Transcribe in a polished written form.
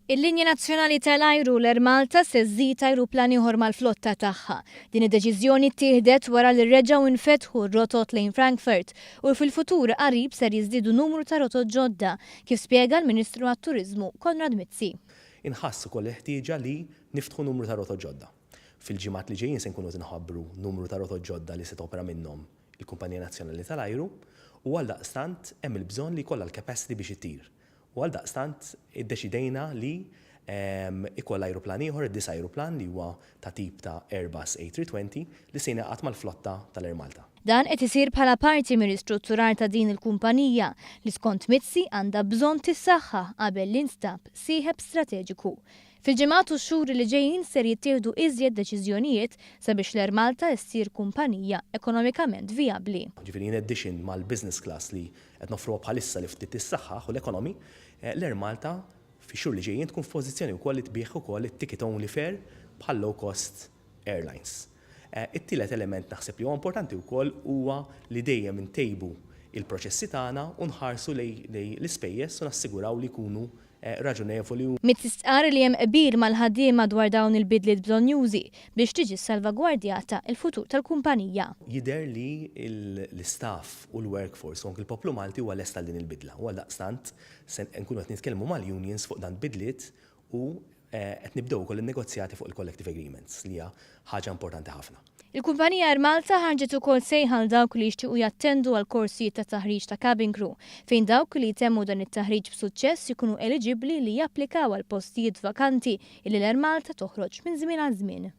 Il-linja nazzjonali tal-ajru l-Air Malta se żżid ajruplan ieħor mal-flotta tagħha. Din id-deċiżjoni ttieħdet wara li reġgħu nfetħu r-rotot lejn Frankfurt u fil-futur qarib ser jiżdiedu numru ta' rotot ġodda, kif spjega l-Ministru għat-Turiżmu Konrad Mizzi. Inħass ukoll il-ħtieġa li niftħu numru ta' rotot ġodda. Fil-ġimgħat li ġejjin se nkunu qed inħabbru numru ta' rotot ġodda li se topera minnhom il-Kumpanija Nazzjonali tal-Ajru u għaldaqstant hemm il-bżonn li jkollha l-capacity biex ittir. U għaldaqstant iddeċidejna li ikollha ajruplan ieħor, id-disa' ajruplan li huwa ta' tip ta' Airbus A320 li se jingħaqad mal-flotta tal-Air Malta. Dan qed isir bħala parti mir-ristrutturar ta' din il-kumpanija li skont Mizzi għandha bżonn tissaħħaħ qabel li nstab sieħeb strateġiku. Fil-ġimgħat u x-xhur li ġejjin ser jittieħdu iżjed deċiżjonijiet sabiex l-Air Malta ssir kumpanija ekonomikament vijabbli. Ġifieri in addition mal-business class li qed noffruha bħalissa li ftit tissaħħaħ u l-economy, l-Air Malta fix-xhur li ġejjin tkun f'pożizzjoni wkoll li tbigħ ukoll it-ticket only fare bħal low cost airlines. It-tielet element naħseb li huwa importanti wkoll huwa li dejjem intejbu il-proċessi tagħna u nħarsu lejn l-ispejjeż u nassiguraw li jkunu raġunevoli u. Mizzi stqarr li hemm qbil mal-ħaddiema dwar dawn il-bidliet bżonnjużi biex tiġi ssalvagwardjata l-futur tal-kumpanija. Jidher li l-istaff u l-workforce u anki l-poplu Malti huwa lest għal din il-bidla u għaldaqstant se nkunu qed nitkellmu mal-unions fuq dan bidliet u qed nibdew ukoll in-negozjati fuq il-collective agreements li hija ħaġa importanti ħafna. Il-kumpanija Air Malta ħarġet ukoll sejħa għal dawk li jixtiequ jattendu għal korsijiet ta' taħriġ ta' cabin crew, fejn dawk li jtemmu dan it-taħriġ b'suċċess ikunu eliġibbli li japplikaw għal postijiet vakanti illi l-Air Malta toħroġ minn żmien għal żmien.